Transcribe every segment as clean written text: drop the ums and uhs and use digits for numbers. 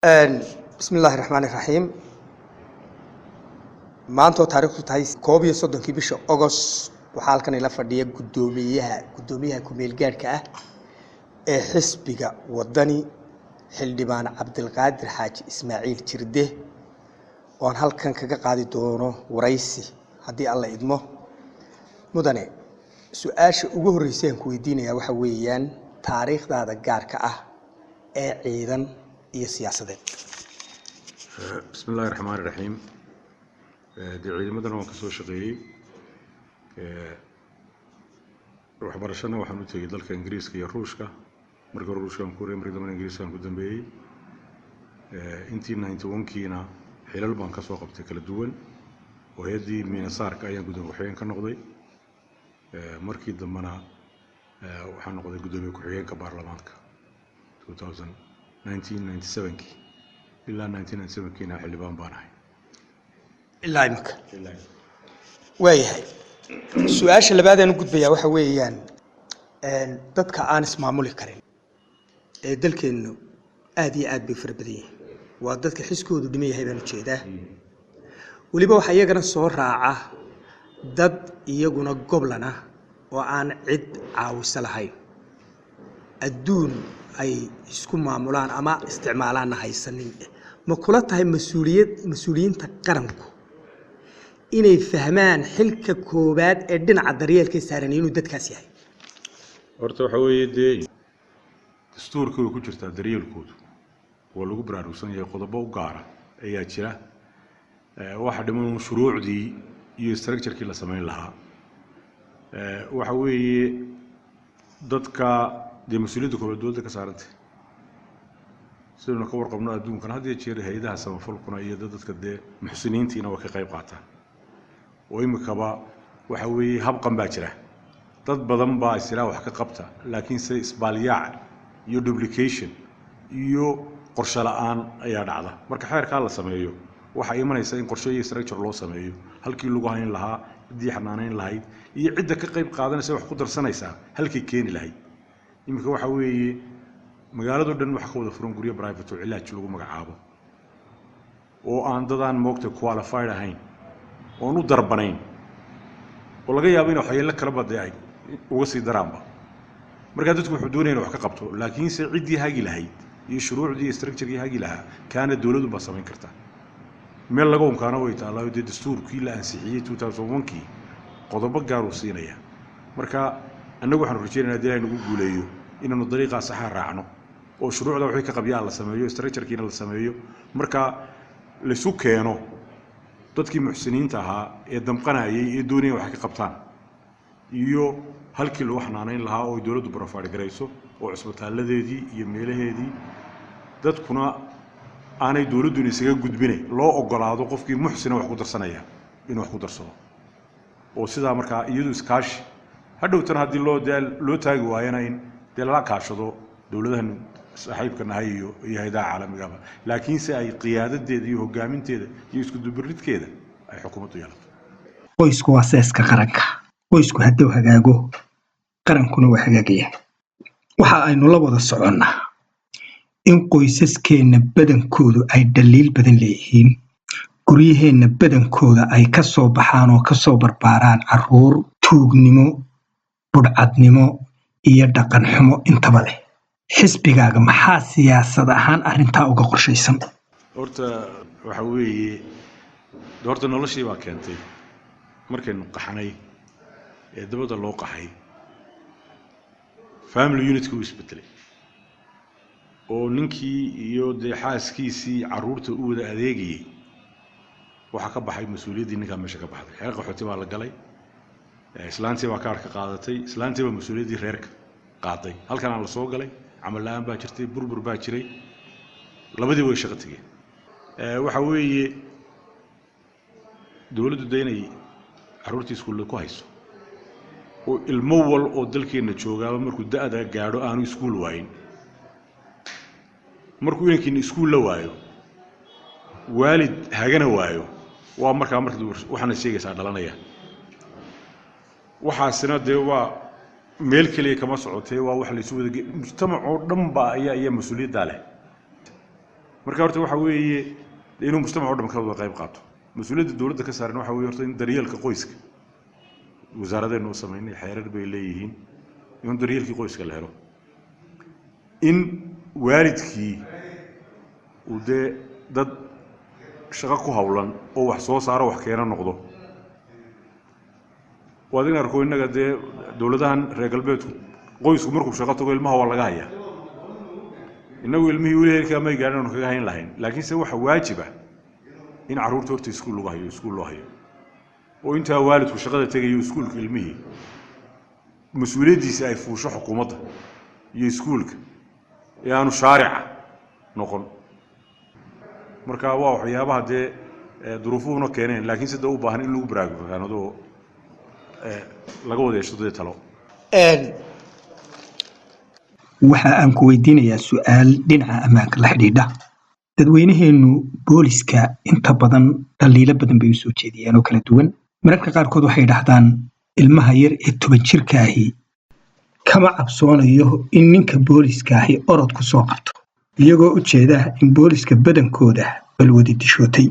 Bismi illaahi raxmaani raxiim. Maanta oo taarikhdu tahay 31-kii bisha August, waxaa halkan ila fadhiya guddoomiyaha ku-meel gaadhka ah ee xisbiga Wadani, Xildhibaan Cabdilqaadir Xaaji Ismaaciil Jirde, oon halkan kaga qaadi doono waraysi haddii Alla idmo. Mudane, su-aasha ugu horreysay aan ku weydiinayaa waxa weeyaan taariikhdaada gaarka ah ee ciidan iyo siyaasadeed. Bismi illahi raxmaani raxiim. Dee ciidamadana waan ka soo shaqeeyey, waxbarashana waxaan u tegey dalka Ingiriiska iyo Ruushka. Markii hore Ruushkaan ku horey, markii dambena Ingiriiskaan ku dambeeyey. Intii 91-kiina xilal baan ka soo qabtay kala duwan, oo hay-addii miinasaarka ayaan gudoomiye ku-xigeen ka noqday. Markii dambena waxaan noqday guddoomiye ku-xigeenka baarlamaanka 1997-kii ilaa 1997-kiina xildhibaan baan ahay. Ilaa imika. Waayahay, su-aasha labaad aan u gudbayaa waxa weeyaan dadka aan ismaamuli karin ee dalkeennu aad iyo aad bay fara badan yihiin, waa dadka xiskoodu dhiman yahay baan ujeedaa. Weliba waxaa iyagana soo raaca dad iyaguna goblan ah oo aan cid caawiso lahayn, adduun ay isku maamulaan ama isticmaalaanna haysanin. Ma kula tahay mas-uuliyiinta qaranku inay fahmaan xilka koowaad ee dhinaca daryeelka saaran inuu dadkaas yahay? Horta waxa weeye, dee dastuurka way ku jirtaa daryeelkoodu, waa lagu baraarugsan yahay, qodobo u gaara ayaa jira. Waxa dhiman shuruucdii iyo structurekii la samayn lahaa. Waxa weeye dadka dee mas-uuliyadda koowaad dowladda ka saarantay. Sidaynu ka warqabno, adduunkan had iyo jeer hay-adaha samafalkuna iyo dadka dee muxsiniintiina way ka qayb qaataan, oo imikaba waxa weeye habqan baa jira, dad badan baa isilaa wax ka qabta, laakiinse isbaalyaac iyo duplication iyo qorshe la-aan ayaa dhacda. Marka xeerkaa la sameeyo, waxaa imanaysa in qorshe iyo structure loo sameeyo halkii lagu hayn lahaa, ciddii xanaaneyn lahayd iyo cidda ka qayb qaadanaysa, wax ku darsanaysaa halkay keeni lahayd. Iminka waxa weeye magaalado dhan waxa ka wada furan guryo private oo cilaaj lagu magacaabo, oo aan dadaan moogta qualified ahayn oon u darbanayn, oo laga yaabo in waxyeello kaleba dee ay uga sii daraanba. Markaa dadku wuxuu doonaya inu wax ka qabto, laakiinse ciddii hagi lahayd iyo shuruucdii iyo structurekii hagi lahaa kaana dowladdu baa samayn kartaa. Meel laga unkaana way taallaa, dee dastuurkii la ansixiyey 2001-kii qodobo gaaruu siinaya. Marka annagu waxaanu rajeynayna hadii Ilahay nagu guuleeyo inaanu dariiqaa saxa raacno, oo shuruucda wixii ka qabyaa la sameeyo, structurekiina la sameeyo, marka laysu keeno dadkii muxsiniinta ahaa ee damqanayay ee doonaya wax ka qabtaan iyo halkii lagu xanaaneyn lahaa, oo dowladdu provide garayso oo cusbitaaladeedii iyo meelaheedii, dadkuna aanay dowladduna isaga gudbine, loo ogolaado qofkii muxsina wax ku darsanaya inuu wax ku darsado, oo sidaa markaa iyadu iskaashi hadhowtana haddii loo dee loo taagi waayana in dee lala kaashado dowladahan saaxiibka nahay iyo hay-adaha caalamigaba, laakiinse ay qiyaadadeeda iyo hogaaminteeda iyo isku dubaridkeeda ay xukuumaddu yeelato. Qoysku waa seeska qaranka. Qoysku hadduu hagaago, qarankuna waa hagaagaya. Waxa aynu la wada soconnaa in qoysaskeenna badankoodu ay dhaliil badan leeyihiin, guryaheenna badankooda ay ka soo baxaan oo ka soo barbaaraan carruur tuugnimo, budhcadnimo iyo dhaqan xumo intaba leh. Xisbigaaga maxaa siyaasad ahaan arrintaa uga qorshaysan? Horta waxa weeye, horta noloshii baa keentay. Markaynu qaxnay ee dabadda loo qaxay, family unitka uu isbedelay, oo ninkii iyo dee xaaskiisii carruurta u wada adeegayay waxaa ka baxay mas-uuliyaddii ninkaa meesha ka baxday. Xeer qaxooti baa la galay, islaantii baa kaarka qaadatay, islaantii baa mas-uuliyaddii reerka qaaday. Halkanaa la soo galay, camal la-aan baa jirtay, burbur baa jiray, labadii way shaqo tegeen. Waxa weeye dowladdu de inay carruurtii iskuulla ku hayso, oo ilmo wal oo dalkeenna joogaaba markuu da-da gaadho aanu iskuul waayin. Markuu inankiina iskuul la waayo, waalid hagana waayo, waa markaa marka waxaana sheegaysaa dhalanaya. Waxaasina dee waa meel keliya kama socotee, waa wax laysu wada mujtamac oo dhan ba ayaa mas-uuliyaddaa leh. Marka horta waxa weeye inuu mujtamac oo dhan ka wada qayb qaato. Mas-uuliyadda dowladda ka saaran waxa weeye horta in daryeelka qoyska wasaaradeennu u samaynay, xeerar bay leeyihiin, in daryeelkii qoyska la helo, in waalidkii uu dee dad shaqo ku hawlan oo wax soo saaro, wax keena noqdo. Waad in arko innaga dee dowladahan reer galbeedku qoysku markuu shaqo tago ilmaha waa laga hayaa. Innagu ilmihii weli heerkaa may gaadhin aanu kaga hayn lahayn, laakiinse waxa waajib ah in carruurta horta iskuul lagu hayo, iskuul loo hayo, oo intaa waalidku shaqada tegayo iskuulka ilmihii mas-uuliyaddiisa ay fuusho xukuumadda iyo iskuulka ee aanu shaarica noqon. Marka waa waxyaabaha dee duruufuhuna keeneen, laakiin sida u baahan in lagu baraarugaanado oo laga wada yeesho dee talo. Waxa aan ku weydiinayaa su-aal dhinaca ammaanka la xidhiidha. Dadweynaheennu booliska inta badan dhaliilo badan bay u soo jeediyaan oo kala duwan. Mararka qaarkood waxay dhahdaan ilmaha yar ee 10 jirka ahi kama cabsoonayo in ninka booliska ahi orod ku soo qabto, iyagoo u jeeda in booliska badankooda balwadi dishootay.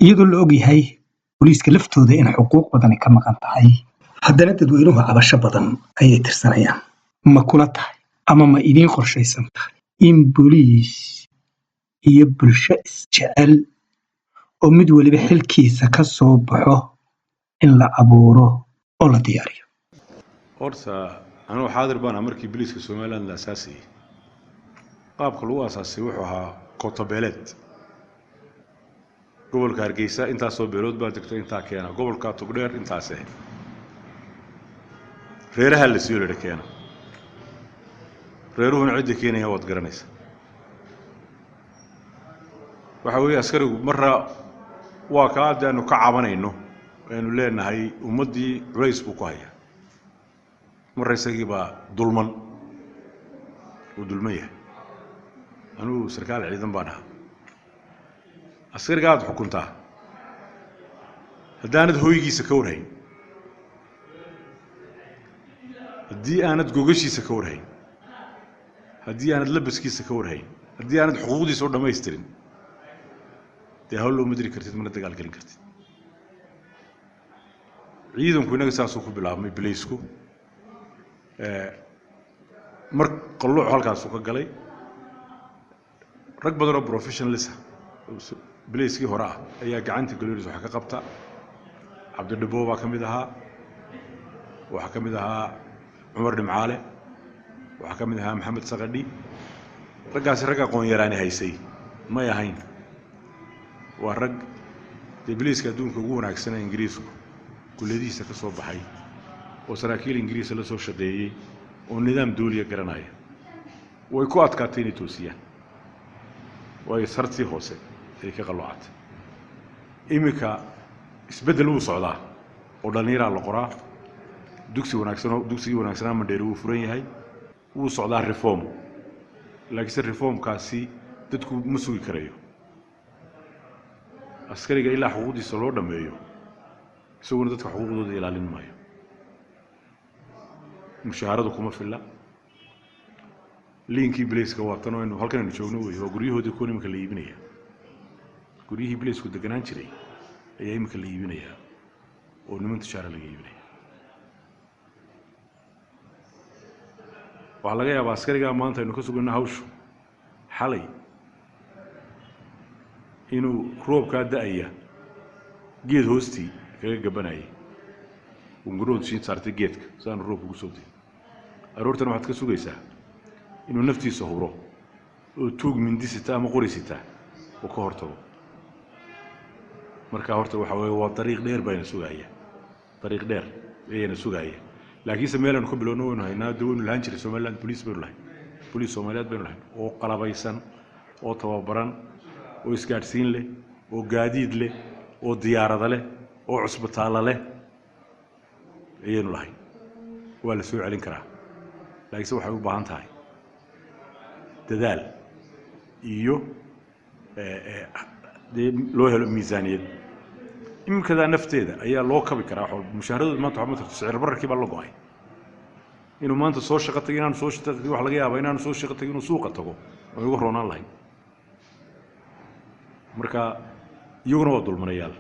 Iyadoo la ogyahay booliiska laftooda in xuquuq badani ka maqan tahay, haddana dadweynuhu cabasho badan ayay tirsanayaan. Ma kula tahay ama ma idiin qorshaysan tahay in booliis iyo bulsho isjecel oo mid weliba xilkiisa ka soo baxo in la abuuro oo la diyaariyo? Horta anugu xaadir baan ahaa markii booliiska Somaliland la asaasayey. Qaabka lagu asaasay wuxuu ahaa kootabeeleed. Gobolka Hargeysa intaasoo beelood baa degta, intaa keena. Gobolka Togdheer intaase reeraha la siiyo ladha keena. Reeruhuna cidda keenaya waad garanaysaa. Waxa weeye askarigu marra waa kaa hadda aanu ka cabanayno, aynu leenahay ummaddii culays buu ku hayaa, marra isagii baa dulman, uu dulman yahay. Anugu sarkaal ciidan baan ahaa. Askariga aad xukuntaa haddaanad hooygiisa ka warhayn, haddii aanad gogashiisa ka warhayn, haddii aanad labaskiisa ka warhayn, haddii aanad xuquuqdiisa u dhammaystirin, dee hawl looma diri kartid, mana dagaal gelin kartid. Ciidanku innaga saasuu ku bilaabmay. Bilaysku mar qalluuc halkaasuu ka galay. Rag badan oo professionalist ah bilayskii hore ah ayaa gacanta galolis wax ka qabta. Cabdidhibo baa ka mid ahaa, waxaa ka mid ahaa Cumar Dhimcaale, waxaa ka mid ahaa Maxamed Saqadhi. Raggaasi rag aqoon yaraani haysay may ahayn, waa rag dee bilayska adduunka ugu wanaagsan ee Ingiriisku kulliyadihiisa ka soo baxay, oo saraakiil Ingiriisa la soo shaqeeyey, oo nidaam dawliya garanaya. Way ku adkaatay inay toosiyaan, waayo sartii hoose ay ka qalloocatay. Iminka isbeddel wuu socdaa oo dhallinyaraa la qoraa, dugsi wanaagsan oo dugsigii wanaagsanaa Mandheeri wuu furan yahay, wuu socdaa reform, laakiinse reformkaasi dadku ma sugi karayo. Askariga ilaa xuquuqdiisa loo dhammeeyo, isaguna dadka xuquuqdooda ilaalin maayo. Mushaharadu kuma filla. Liinkii bilayska waa tan oo aynu halkan aynu joogno wey, waa guryahoodii kuwan iminka la iibinaya. Guryihii bilaysku deganaan jiray ayaa iminka la iibinayaa oo niman tujaara laga iibinaya. Waxaa laga yaabaa askarigaa maanta aynu ka sugayno hawshu xalay inuu roobkaa da'aya geed hoostii kaga gabanayay, ungurood siin saartay geedka si aanu roobka ugu soo dayin. Aroortana waxaad ka sugaysaa inuu naftiisa huro oo tuug mindi sita ama qori sita uu ka hortago. Marka horta waxa weeye waa dariiq dheer bayna sugaya, dariiq dheer ayayna sugaya, laakiinse meel aynu ka bilowno waynu haynaa. Dee waynu lahaan jiray Somaliland boliis baynu lahayn, boliis Soomaaliyeed baynu lahayn oo qalabaysan oo tababaran oo isgaadhsiin leh oo gaadiid leh oo diyaarada leh oo cusbitaalla leh ayaynu lahayn. Waa la soo celin karaa, laakiinse waxay u baahan tahay dadaal iyo dee loo helo miisaaniyad. Iminkadaa nafteeda ayaa loo kabi karaa wax walba. Mushaaradooda maanta waxba ma tarto, sicir bararkii baa la go'ay. Inuu maanta soo shaqo tagay, inaanu soo shaqo tagin, waxa laga yaabaa inaanu soo shaqo tagin, inuu suuqa tago oo igu roonaan lahayn. Marka iyaguna waa dulmanayaal.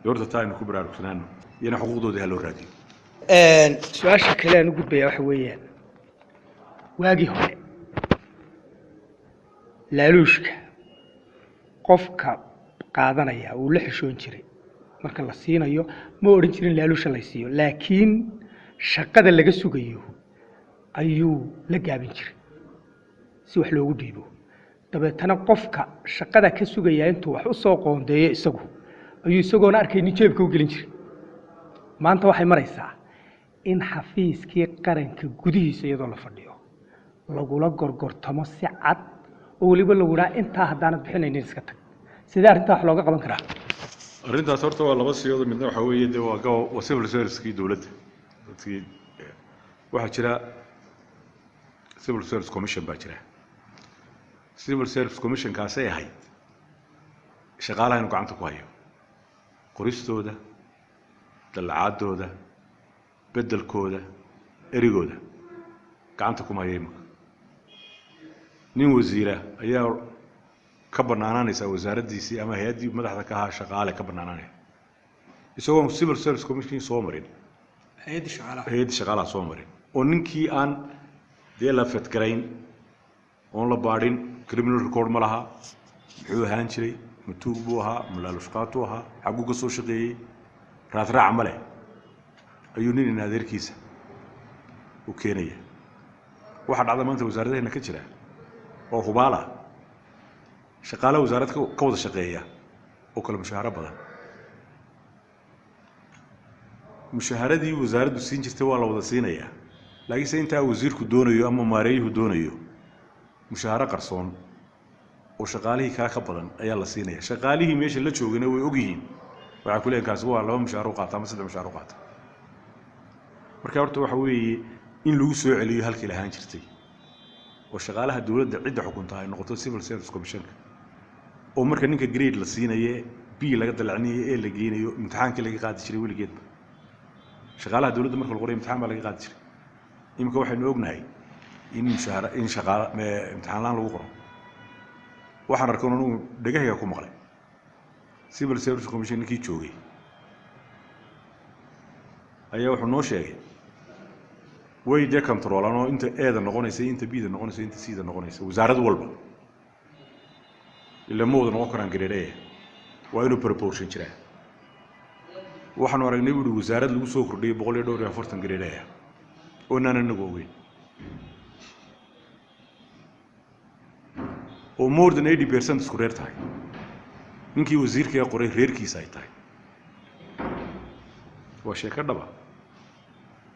Dee horta taa aynu ku baraarugsanaano, iyana xuquuqdoodii ha loo raadiyo. Su-aasha kale aan u gudbaya waxa weeyaan, waagii hore laaluushka qofka qaadanaya uu la xishoon jiray marka la siinayo. Ma odhan jirin laaluusha la siiyo, laakiin shaqada laga sugayo ayuu la gaabin jiray si wax loogu dhiibo. Dabeetana qofka shaqada ka sugaya intuu wax u soo qoondeeyo isagu ayuu isagoona arkaynin jeebka u gelin jiray. Maanta waxay maraysaa in xafiiskii qaranka gudihiisa iyadoo la fadhiyo lagula gorgortamo si cad, oo weliba lagu idhaa intaa haddaanad bixinaynin iska tag. Sidee arrintaa wax looga qaban karaa? Arrintaas horta waa laba siyood. Midna waxa weeye dee waa civil service-kii dowladda. Dadkii waxaa jira Civil Service Commission baa jira. Civil Service Commission kaasay ahayd shaqaalaha inuu gacanta ku hayo qoristooda, dallacaadooda, beddelkooda, erigooda gacanta kuma hayo. Imika nin wasiira ayaa ka bannaanaanaysaa wasaaraddiisii ama hay-addii madaxda ka ahaa, shaqaale ka bannaanaanaya isagoon Civil Service Commission soo marin, hay-addii shaqaalaha, hay-addii shaqaalaha soo marin, oo ninkii aan dee la vet garayn oon la baadhin. Criminal record ma laha. Muxuu ahaan jiray? Ma tuug buu ahaa? Ma laalushqaatuu ahaa? Xagguu ka soo shaqeeyey? Raadraac ma leh. Ayuu nin in adeerkiisa u keenaya. Waxaa dhacda maanta wasaaradaheena ka jira oo hubaala shaqaalaha wasaarad ka wada shaqeeya oo kale mushaaharo badan. Mushaaharadii wasaaraddu siin jirtay waa la wada siinayaa, laakiinse intaa wasiirku doonayo ama maareeyuhu doonayo mushaaharo qarsoon oo shaqaalihii kaa ka badan ayaa la siinaya. Shaqaalihii meesha la joogayna way ogyihiin. Waxaa ku leeyihin kaasi waa laba mushaahar u qaata ama saddex mushaahar u qaata. Marka horta waxa weeye in lagu soo celiyo halkii lahaan jirtay oo shaqaalaha dowladda cidda xukunta ay noqoto Civil Service Commissionka, oo marka ninka grade la siinaye, B laga dalacinayo, e la geynayo, imtixaankii laga qaadi jiray. Weligeedba shaqaalaha dowladda marka la qorayo imtixaan baa laga qaadi jiray. Iminka waxaynu ognahay in mushaahara in shaqaala imtixaan laan lagu qoro. Waxaan arkay anugu dhegahayga ku maqlay Civil Service Commission ninkii joogay ayaa wuxuu noo sheegay way dee controlaan oo inta eeda noqonaysa, inta bda noqonaysa, inta cda noqonaysa wasaarad walba ila ma wada noqon karaan grade A, waa inuu proportion jiraa. Waxaanu aragnay buuhi wasaarad lagu soo kordhiyey 144 grade A oo inaan inagu ogeyn, oo more than 80% isku reer tahay, ninkii wasiirka qoray reerkiisa ay tahay. Waa sheeko dhaba.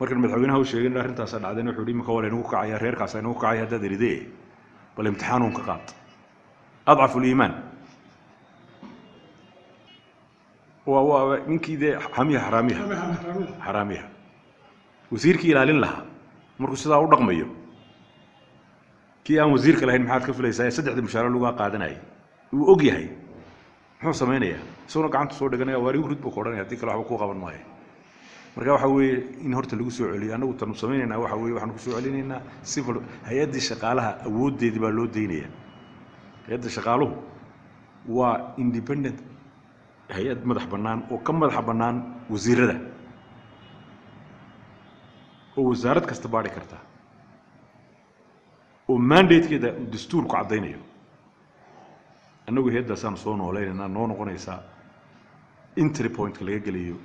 Markan madaxweynaha u sheegay in arrintaasa dhacdeen, wuxuu yihi imika waa laynagu kacaya, reerkaas aynagu kacaya haddaad eridee, bal imtixaanuun ka qaad. Adcafu liimaan waa ninkii dee xamiya xaraamiha xaraamiha wasiirkii ilaalin lahaa markuu sidaa u dhaqmayo, kii aan wasiirka lahayn maxaad ka filaysaa? Ee saddexda mushaaro lagaa qaadanayay uu og yahay muxuu samaynayaa? Isaguna gacanta soo dhiganaya, waar igu rid buu ka odhanaya, haddii kale waxba kuu qaban maayo. Marka waxa weeye in horta lagu soo celiyo. Annagu tanu samaynaynaa waxa weeye waxaanu ku soo celinaynaa civil hay-addii shaqaalaha, awooddeedii baa loo daynaya. Hay-adda shaqaaluhu waa independent, hay-ad madax bannaan oo ka madaxa bannaan wasiirada, oo wasaarad kasta baadhi karta, oo mandatekeeda uu dastuurku caddaynayo. Annagu hay-addaasaanu soo noolaynaynaa, noo noqonaysaa entry pointka laga gelayo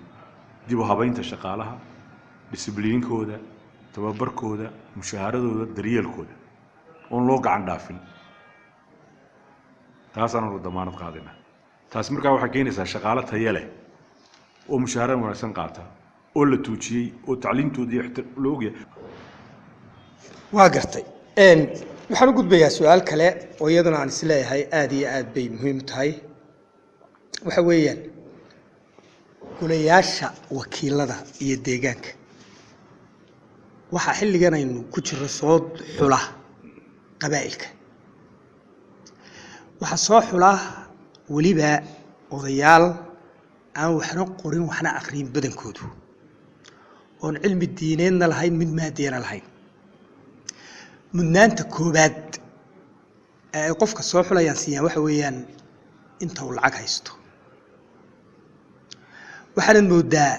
dib u habaynta shaqaalaha, discipliinkooda, tababarkooda, mushahaaradooda, daryeelkooda oon loo gacan dhaafin. Taasaanu damaanad qaadayna. Taasi markaa waxay keenaysaa shaqaalo tayo leh oo mushaharad wanaagsan qaata oo la tuujiyey oo tacliintooda iyo loo ogyahay. Waa gartay. Waxaan u gudbayaa su-aal kale oo iyaduna aan isleeyahay aada iyo aad bay muhiim u tahay. Waxa weeyaan golayaasha wakiilada iyo deegaanka waxaa xilligan aynu ku jiro soo xula qabaa'ilka. Waxaa soo xula weliba odayaal aan waxna qorin waxna aqriin badankoodu, oon cilmi diineedna lahayn, mid maadiyana lahayn. Mudnaanta koowaad ee ay qofka soo xulayaan siiyaan waxa weeyaan Inta uu lacag haysto waxaanad moodaa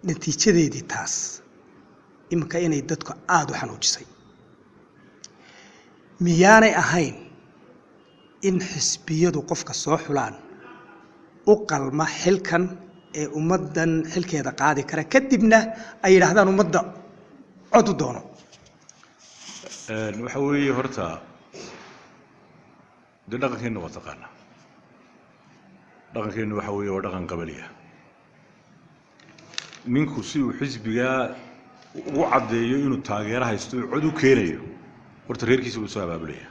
natiijadeedii taas iminka inay dadku aada u xanuujisay. Miyaanay ahayn in xisbiyadu qofka soo xulaan u qalma xilkan ee ummaddan xilkeeda qaadi kara, kadibna ay yidhaahdaan ummadda cod u doono? Waxa weeye, horta dee dhaqankeenna waa taqaanaa. Dhaqankeennu waxa weeye waa dhaqan qabaliya. Ninku si uu xisbigaa ugu caddeeyo inuu taageero haysto uu cod u keenayo, horta reerkiisa wuu soo abaabulaya.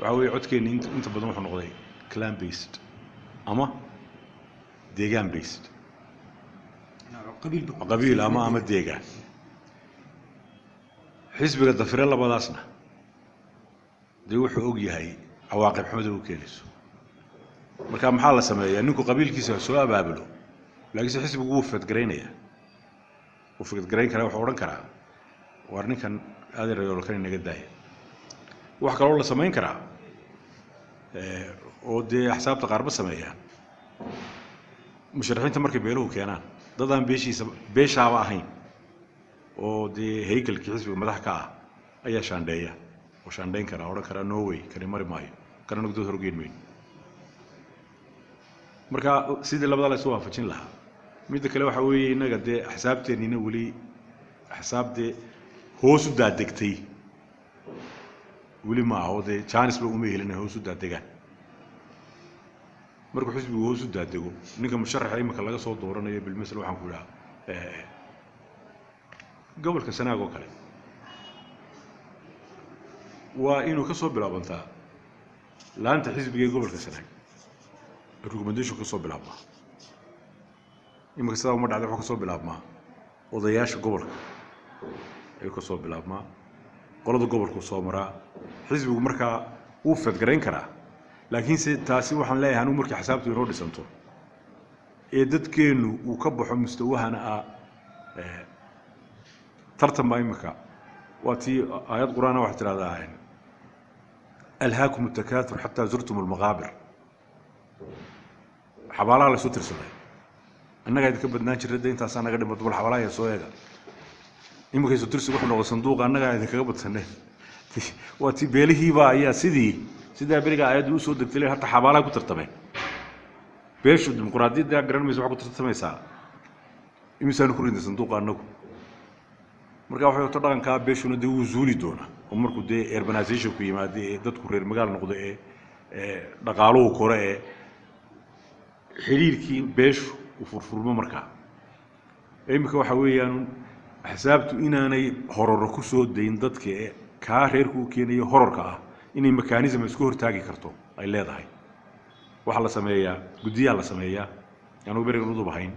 Waxa weeye codkeenni inta badan wuxuu noqday clan based ama deegaan based, qabiil ama deegaan. Xisbiga dafire labadaasna dee wuxuu og yahay cawaaqib xumada u keenayso. Marka maxaa la sameeyaa? Ninku qabiilkiisa soo abaabulo, laakiinse xisbigu wuu fadgaraynaya, wuu fadgarayn karaa. Wuxuu odhan karaa, "Waar ninkan adeerayoolkan inaga daaya." Wax kaloo la samayn karaa oo dee axsaabta qaarba sameeyaan, musharaxiinta markay beeluhu keenaan dad aan beeshiisa beeshaaba ahayn oo dee haykalkii xisbiga madax ka ah ayaa shaandheeya oo shaandhayn karaa, odhan karaa, "No way, kani mari maayo, kana dad horgeyn mayno." Marka sidii labadaa la isu waafajin lahaa. Midda kale waxa weeye, innaga dee axsaabteennina weli axsaab dee hoos u daadegtay weli ma aha, oo dee janis ba uma helin ay hoos u daadegaan. Markuu xisbigu hoos u daadego, ninka musharaxa imika laga soo dooranayo, bilmasel waxaan ku idhaha gobolka Sanaag oo kale, waa inuu ka soo bilaabantaa laanta xisbiga ee gobolka Sanaag, recommendation ka soo bilaabmaa. Imika sidaa uma dhacday. Wuxuu ka soo bilaabmaa odayaasha gobolka ayuu ka soo bilaabmaa, qolada gobolku soo maraa. Xisbigu markaa wuu fedgarayn karaa, laakiinse taasi waxaan leeyahay anigu, markii xisaabtu inoo dhisanto ee dadkeennu uu ka baxo mustawahana ah tartan baa imika. Waa tii aayad qur-aana waxay tidhahdaa, "Alhaakum الtakaathur xataa zurtum almaqaabir." Xabaalaha la isu tirsaday, annagaa idinka badnaan jirra de, intaasaa naga dhimato, bal xabaalaha yaa soo eega. Iminka isu tirsigu wuxuu noqday sanduuqa annagaa idinkaga badsanay. Waa tii beelihiiba ayaa sidii sidaa beriga aayaddu usoo degtay le hataa xabaalaha ku tartameen. Beeshu dimuqraadiyadda garan maysa, waxaa ku tartamaysaa imisaanu ku ridnay sanduuqa annagu. Marka waxay wato dhaqankaa beeshuna dee wuu zuuli doonaa, oo markuu dee urbanizationku yimaado ee dadku reer magaal noqdo ee dhaqaaluhu kore ee xidhiirkii beeshu uu furfurmo. Markaa iminka waxa weeyaan axsaabtu inaanay hororo ku soo dayn dadka ee kaa reerku u keenayo hororka ah, inay mechanism isku hortaagi karto ay leedahay. Waxaa la sameeyaa guddiyaa la sameeyaa. Anugu berigan udub ahayn,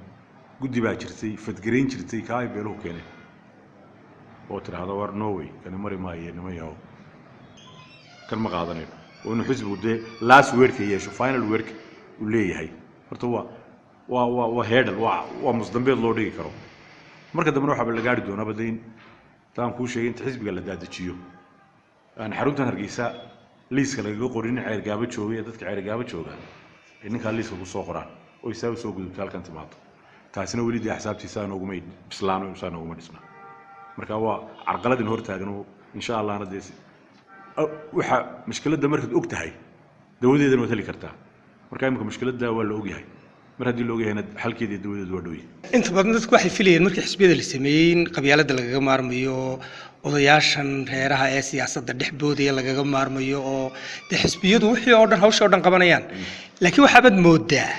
guddi baa jirtay fadgarayn jirtay kaa ay beeluhu keeneen oo tidhaahda, "War no way, kani mari maayo, niman yahow, kan ma qaadanayno." Oo inuu xisbigu dee last wordka yeesho, final wordka uu leeyahay. Horta waa hurdle, waa musdambeed loo dhigi karo. Marka dambena waxaaba la gaari doonaaba de in taan kuu sheegay, inta xisbiga la daadajiyo, aan xaruntan Hargeysa liiska lagaga qorin nin Ceergaabo joogay ee dadka Ceergaabo jooga ay ninkaa liiska ku soo qoraan oo isaa usoo gudubto halkan timaado. Taasina weli dee axsaabtiisaa nooguma bislaano, saa nooguma dhisna. Marka waa carqaladin hortaagan oo insha Allahna dee waxa mushkiladda markaad og tahay dawadeedana waad heli kartaa. Marka imika mushkiladda waa la ogyahay. Mar haddii la ogyahayna, xalkeeda iyo dawadeedu waa dhowyahay. Inta badan dadku waxay filayeen markii xisbiyada la sameeyey in qabyaaladda lagaga maarmayo, odayaashan reeraha ee siyaasadda dhex boodaya lagaga maarmayo, oo dee xisbiyadu wixii oo dhan hawsha oo dhan qabanayaan. Laakiin waxaabaad moodaa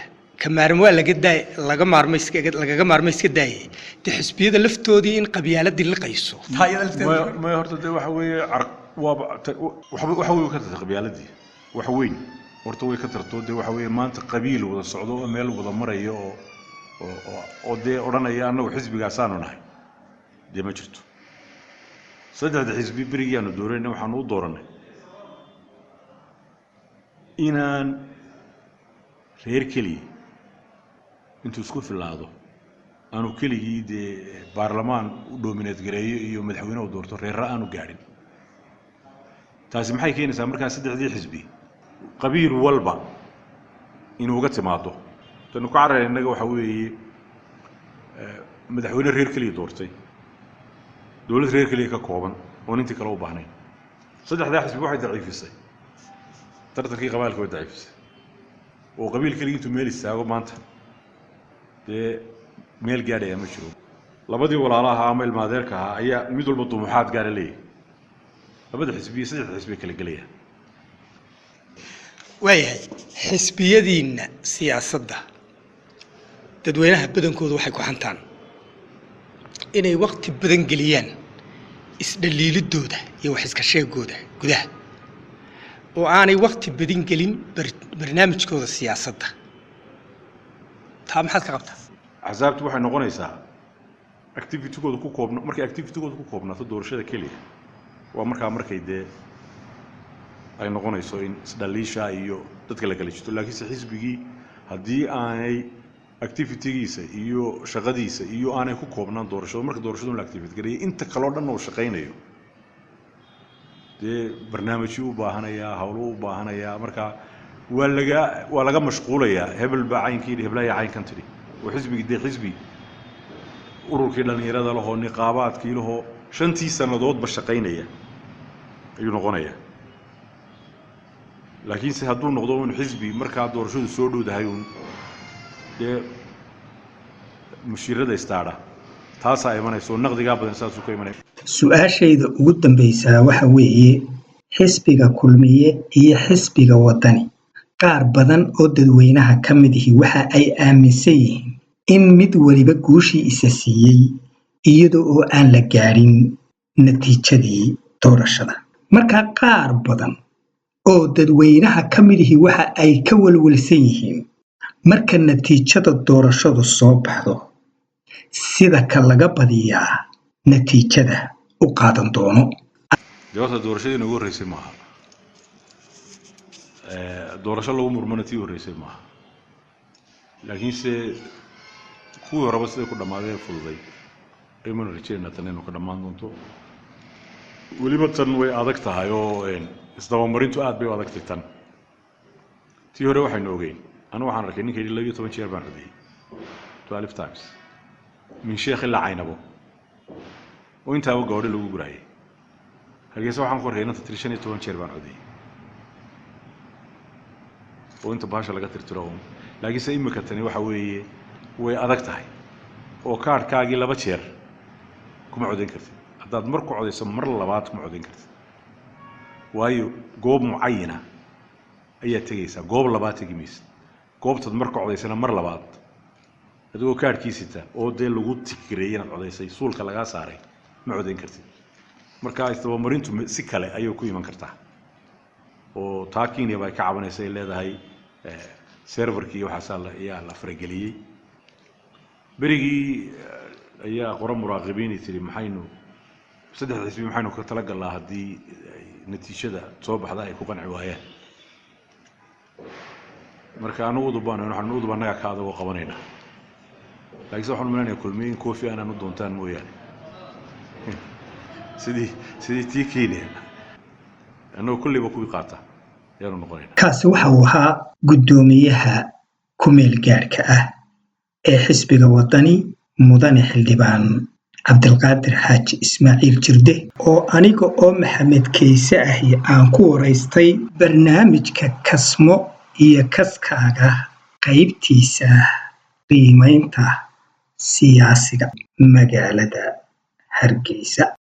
ka maaran waa laga daay, laga maarmay iska lagaga maarmay iska daayay, dee xisbiyada laftoodii in qabyaaladii liqayso taa iyada lafteeda. Maya, horta dee waxa weeye waaba waxba waxa wey ka tartay qabyaaladii wax weyn. Horta way ka tarto. Dee waxa weeye maanta qabiil wada socdo oo meel wada maraya oo dee odhanaya annagu xisbigaasaanu nahay dee ma jirto. Saddexda xisbi berigii aanu dooranayna waxaanu u doorannay inaan reer keliya intuu isku filaado aanu keligii dee baarlamaan u dominate gareeyo iyo madaxweyne u doorto, reerra aanu gaadhin. Taasi maxay keenaysaa markaa? Saddexdii xisbi Qabiil walba inuuga timaado tanu ka cararayna innaga waxa weeye madaxweyne reer keliya doortay, dowlad reer keliya ka kooban oon intii kale u baahnayn. Saddexdaa xisbi waxay daciifisay tartankii qabaalka, way daciifisay, oo qabiil keligii intuu meel istaago maanta dee meel gaadhaya ma jiro. Labadii walaalaha ama ilmaadeerka ahaa ayaa mid walba dumuuxaad gaara leeyahay. Labada xisbi iyo saddexda xisbi kala gelayaan. Waayahay, xisbiyadiinna siyaasadda dadweynaha badankooda waxay ku xantaan inay wakti badan geliyaan isdhaliilidooda iyo wax iska sheegooda gudaha, oo aanay wakti badan gelin barnaamijkooda siyaasadda. Taa maxaad ka qabtaa? Axsaabtu waxay noqonaysaa activitygooda ku koobna markay activitygooda ku koobnaato doorashada keliya. Waa markaa markay dee ay noqonayso in isdhaliisha iyo dadka la kala jito. Laakiinse xisbigii haddii aanay activitygiisa iyo shaqadiisa iyo aanay ku koobnaan doorashada, marka doorashadu la activate gareeyay, inta kaloo dhan uu shaqaynayo, dee barnaamijyo u baahanayaa, hawlo u baahanayaa. Marka waa laga mashquulayaa hebel baa caynkii yidhi, heblaaya caynkan tidhi, oo xisbigii dee xisbi ururkii dhallinyarada lahoo, niqaabaadkii lahoo, 5tii sannadoodba shaqaynaya ayuu noqonayaa. Laakiinse hadduu noqdo un xisbi markaa doorashadu soo dhowdahay uun dee mushiirada istaadha, taasaa imanaysa oo naqdigaa badan saasuu ka imanaya. Su-aashayda ugu dambaysaa waxa weeye: xisbiga Kulmiye iyo xisbiga Wadani, qaar badan oo dadweynaha ka mid ihi waxa ay aaminsan yihiin in mid waliba guushii isa siiyey iyada oo aan la gaadhin natiijadii doorashada. Marka qaar badan oo dadweynaha ka mid ihi waxa ay ka walwalsan yihiin marka natiijada doorashadu soo baxdo sida ka laga badiyaa natiijada u qaadan doono. Dee horta doorashadii noogu horreysay maaha, doorasho lagu murmana tii horreysay maaha. Laakiinse kuwii horeba siday ku dhammaadeen fududay aymaanu rajeynaa tan inuu ka dhammaan doonto. Weliba tan way adag tahay oo isdabamarintu aad bay u adagtay tan. Tii hore waxaynu ogeyn, anigu waxaan arkay ninka yidhi 12 jeer baan codeeyey, 12 times, min Sheekh ilaa Caynabo, oo intaaba gawadho lagu guraayay. Hargeysa waxaan ku arkay inanta tiri 15 jeer baan codeeyey, oo inta bahasha laga tirtiro uun. Laakiinse imika tani waxa weeye way adag tahay, oo kaadhkaagii laba jeer kuma codayn kartid. Haddaad mar ku codayso, mar labaad kuma codayn kartid, waayo goob mucayina ayaad tegaysaa, goob labaad tegi maysid. Goobtaad mar ka codaysana mar labaad adigoo kaadhkii sita oo dee lagu tikireeyay inaad codaysay, suulka lagaa saaray, ma codayn kartid. Marka isdabamarintu si kale ayay ku iman kartaa, oo taa Kenya ba ay ka cabanaysa, ay leedahay serverkii waxaasaa ayaa la farageliyey. Berigii ayaa qoro muraaqibiinay tiri, maxaynu saddexda xisbi maxaynu ka tala galnaa haddii ay natiijada soo baxda ay ku qanci waayaan? Marka anagu udub baan, waxaan udub annagaa ka adagoo qabanaynaa. Laakiinse waxaan umaleynaya Kulmiye in Kofi Annan u doontaan mooyaane, sidii tii Kenya annagoo kolleyba kuwii qaata ayaanu noqonayna. Kaasi waxa uu ahaa guddoomiyaha ku-meel gaadhka ah ee xisbiga Wadani, mudane xildhibaan Cabdilqaadir Xaaji Ismaaciil Jirde, oo aniga oo Maxamed Kayse ahi aan ku waraystay barnaamijka Kasmo iyo Kaskaaga, qaybtiisa qiimaynta siyaasiga magaalada Hargeysa.